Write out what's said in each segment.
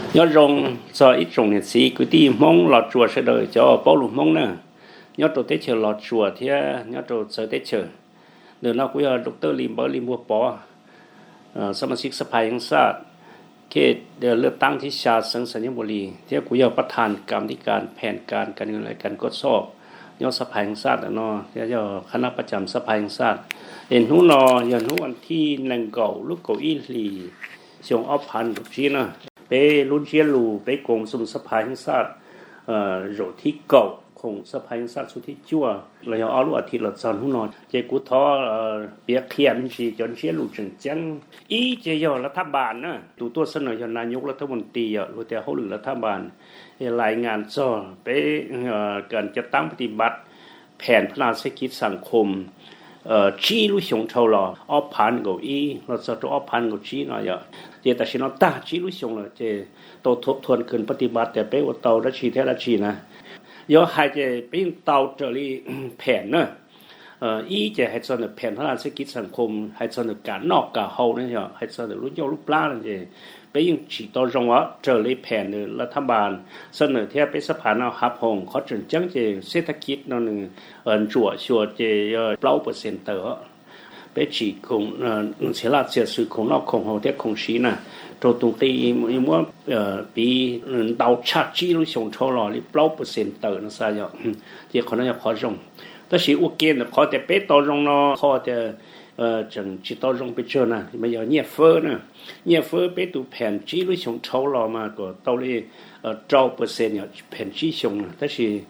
Nyob zoo txog ib tsoom niam txiv kwv tij Hmoob Los Tsuas sawv daws cov paub lus Hmoob na, nyob rau teb chaws Los Tsuas thiab nyob rau txawv teb chaws. Ntawm no kuv yog Doctor Lis Npawv Lis Npuag Pov, xab mas xib xab phas yeeb xaj, khej lwaj taab thib xya xeev Xais Nyab Npuas Lis, thiab kuv yog pab thas kam nti kas phem kas kas kas koj txhoj nyob xab phas yeeb xaj ntawm no, thiab yog qhab nab pab cam xab phas yeeb xaj. Es hnub no yog hnub vas thib nees nkaum lub kaum ib hlis xyoo ob phav nees nkaum tsib na. Peb lub ntsiab lus peb koom xum xab phas yeeb xaj zaum thib kaum khoom xab phas yeeb xaj txhua thib cuaj los yog ob lub as thiv los txog hnub no, ces kuv thov piav qhia me ntsis cov ntsiab lus tseem ceeb. Ib ces yog lav thab npas na, tus tuaj xab nws yog nas nyuj lav thab npas tis yom, luag tias hauj lwm lav thab npas, lais ngas txog peb kas ca taab pab ti npav phem phab naj xeb kiv xam khom tsib lub xyoo dhau los ob phav nees nkaum ib los txog rau ob phav nees nkaum tsib no yom. Ces tam sim no tag tsib lub xyoo lawm ces tau thov thuam kws pab ti npav tias peb ua tau dab tsi thiab dab tsi na. Yog hais ces peb yeej tau raws li phem na. Ib ces hais txog ntawm phem phab naj xeb kiv xam khom, hais txog ntawm kam noj kam haus na yom, hais txog ntawm lub ncauj lub plab no ces peb yeej tsim tau zoo os raws li phem ntawm lav thab npas xab nws thiab peb xab phas no hav phoom. Qhov tseem ceeb ces xeb thab kiv no nws ntsuam xyuas ces yog plaub percent tawm os. Peb tsim khoom txhia laj txhia xwm khoom noj khoom haus thiab khoom siv na, raug tus nqi muab piv ntau tshaj tsib lub xyoo dhau los li plaub percent tawm no xav yom. Ces qhov no yog qhov zoo. Tab sis ua ke ntawm qhov tias peb tau zoo no qhov tias tseem tsis tau zoo pes tsawg na mas yog nyiaj fawb na. Nyiaj fawb peb tus phem tsib lub xyoo dhau los mas kom tau li rau percent yog phem tsib xyoo na, tab sis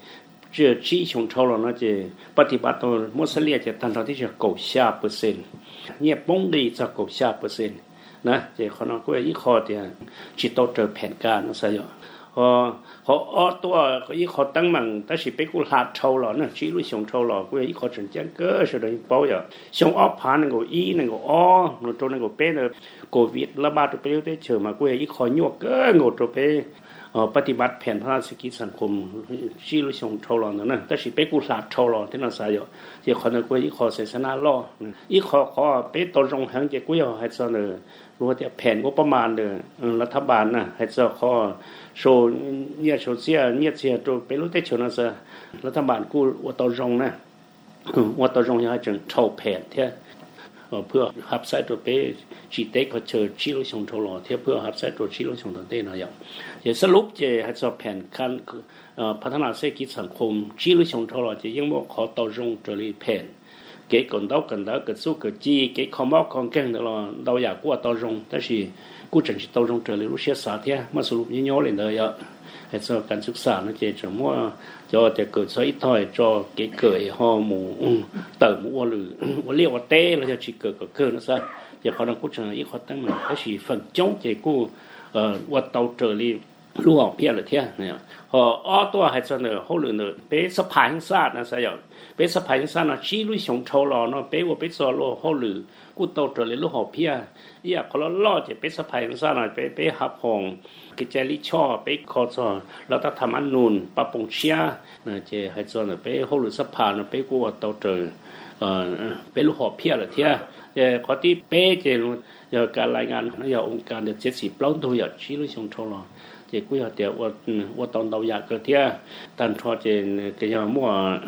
tsib xyoo dhau los no ces pab ti npav tau muab xab liaj ces tag nrho tib yog kaum xya percent, nyiaj poob nqi txog kaum xya percent na. Ces qhov no kuj yog ib qho tias tsis tau raws phem kas no xav yom. Qhov ob tuaj ib qho teeb meem tab sis peb kuj hla dhau los na, tsib lub xyoo dhau los kuj yog ib qho tseem ceeb kawg sawv daws yeej paub yom. Xyoo ob phav nees nkaum ib nees nkaum ob no rau nees nkaum peb ntawd, covid lab npaj rau peb lub teb chaws mas kuj yog ib qho nyuaj kawg nkaus rau peb pab ti npav phem phab naj xeb kiv xam khom tsib lub xyoo dhau los ntawd na, tab sis peb kuj hla dhau los thiab no xav yom. Ces qhov ntawd kuj yog ib qho xaiv xab nab loj. Ib qho qhov peb tau zoo heev ces kuj yog hais txog ntawm luag tias phem nkuaj pab mas ntawm lav thab npas na, hais txog qhov sau nyiaj sau txiaj nyiaj txiag rau peb lub teb chaws no xav, lav thab npas kuj ua tau zoo na. Ua tau zoo yog hais tseem dhau phem thiab phwj hab xaib rau peb tsim teb kho chaw tsib lub xyoo dhau los thiab phwj hab xaib rau tsib lub xyoo tom ntej no yom. Ces xab lub ces hais txog phem phab naj xeb kiv xam khom tsib lub xyoo dhau los ces yeej muaj qhov tau zoo raws li phem. Kev kawm ntaub kawm ntawv kawm txuj kawm ci, kev kho mob kho nkeeg ntawd los ntau yam kuj ua tau zoo, tab sis kuj tseem tsis tau zoo raws li lub siab xav thiab. Maj xu lus nyob nyob li ntawd yom. Hais txog kas txuj xam no ces tseem muaj cov tias kawm txog ib tog tso kev kawm ho mus tawm mus ua lwm ua liaj ua teb los yog tsis kawm kom kawg no xav. Ces qhov no kuj tseem ib qho teeb meem, tab sis feem coob ces kuj ua tau raws li lub hom phiaj lawm thiab. Ho ob tuaj hais txog ntawm hauj lwm ntawm peb xab phas yeeb xaj no xav yom. Peb xab phas yeeb xaj no tsib lub xyoo dhau los no peb ua peb txoj luag hauj lwm kuj tau raws li lub hom phiaj. Ib yam qhov loj loj ces peb xab phas yeeb xaj no peb peb hav phoom kev cai lij choj peb kho txog lawv tab tham mab nus pab poom tshiab. Ces hais txog ntawm peb hauj lwm xab phas no peb kuj ua tau raws peb lub hom phiaj lawm thiab. Ces qhov thib peb ces yog kas lais ngas no yog oo kas ntawm txiav txim plaub ntug yom, tsib lub xyoo dhau los ces kuj yog tias ua tau ntau yam kawg thiab. Tag nrho ces yog muaj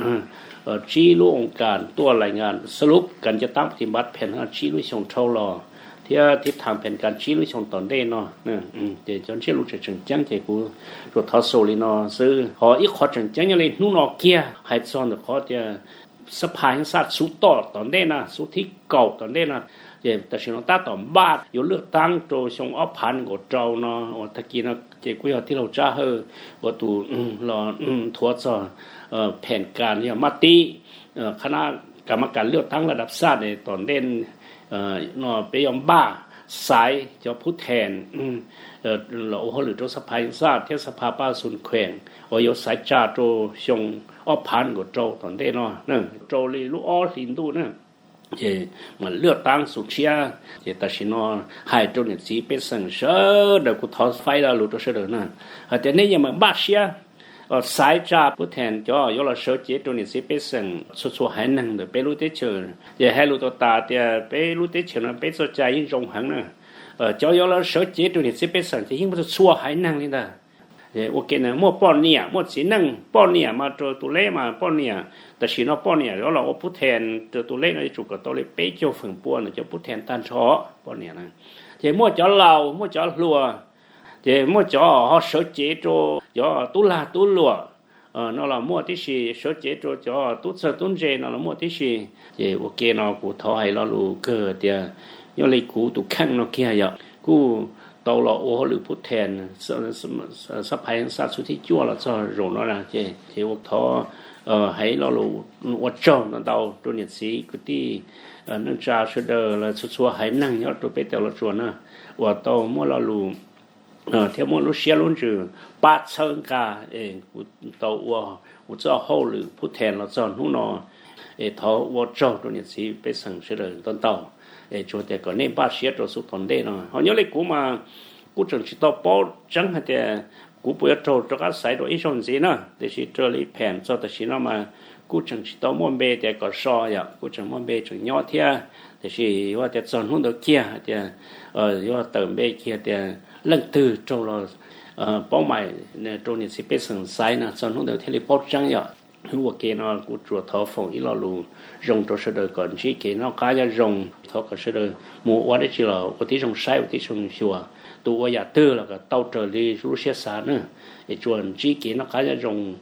tsib lub oo kas tuaj lais ngas xab lub kas ca tab ti npav phem tsib lub xyoo dhau los thiab thib tham phem kas tsib lub xyoo tom ntej no. Ces cov ntsiab lus tseem tseem ceeb ces kuv tsuas thov xaus li no xwb. Ho ib qho tseem ceeb nyob li hnub no kiag hais txog ntawm qhov tias xab phas yeeb xaj xub tom tom ntej na, xub thib kaum tom ntej no, ces tam sim no tab tom npaj yuav lwaj taab rau xyoo ob phav nees nkaum rau no uas tag kis no ces kuj yog tij laug Tsab Hawj ua tus los nthuav txog phem kas yog mab tib qhab nab kas mab kas lwaj taab laj dab xaj tom ntej no peb yuav npaj xaiv cov phub then los ua hauj lwm rau xab phas yeeb xaj thiab xab phas paj xus kheem uas yuav xaiv tsa rau xyoo ob phav nees nkaum rau tom ntej no rau li lub ob hlis ntuj na. Ces mam lwaj taab xus tshiab. Ces tam sim no hais rau niam txiv pej xeem sawv daws, kuv thov faib lo lus rau sawv daws na, hais tias nej yeej meem npaj siab xaiv tsa phub then cov yuav los sawv cev rau niam txiv pej xeem txhua txhua haiv neeg ntawm peb lub teb chaws. Ces hais lus tau tas tias peb lub teb chaws no peb txoj cai yeej zoo heev na. cov yuav los sawv cev rau niam txiv pej xeem ces yeej muaj txhua haiv neeg li ntag. Ua ke muaj poj niam muaj txiv neej, poj niam mas rau tus leb mas poj niam, tam sim no poj niam yuav los ua pub then rau tus leb no yuav tsum kom tau li peb caug feem pua no cov pub then tag nrho poj niam na. Ces muaj cov laus muaj cov hluas, ces muaj cov ho sawv cev rau cov tub lag tub luam no los muaj tib si, sawv cev rau cov tub txawg tub ntse no los muaj tib si. Ces ua ke no kuv thov hais lo lus kawg tias nyob li kuv tus kheej no kiag yog kuj tau los ua hauj lwm pub then xab phaiv xab txhua thib cuaj los txog zaum no na. Ces ua thov hais lo lus ua tsaug ntau ntau rau niam txiv kwv tij neej tsa sawv daws los txhua txhua haiv neeg nyob rau peb teb los tsuas na, uas tau muaj lo lus thiab muaj lub siab lub ntsws pab txhawb nqa es kuv tau ua kuv txoj hauj lwm pub then los txog hnub no. Es thov ua tsaug rau niam txiv pej xeem sawv daws ntau ntau. Es tsuas tias kom nej npaj siab rau xub tom ntej no. Ho nyob li kuv mas kuj tseem tsis tau paub tseeb hais tias kuv puas yuav raug rov qab xaiv rau ib zaug ntxiv na, tiam sis raws li phem txog tam sim no mas kuj tseem tsis tau muaj npe tias kom so yom, kuj tseem muaj npe tseem nyob thiab. Tiam sis yuav tias txog hnub ntawd kiag hais tias yuav tawm npe kiag tias leej twg raug los paub mais rau niam txiv pej xeem xaiv no, txog hnub ntawd thiaj li paub tseeb yom. Ua ke no kuv tsuas thov foom ib lo lus zoo rau sawv daws kom ntsib kev noj qab nyob zoo. Thov kom sawv daws mus ua dab tsi los ua tib zoo saib ua tib zoo xyuas, tus ua yam twg los kom tau raws li lub siab xav na. Es tsuas ntsib kev noj qab nyob zoo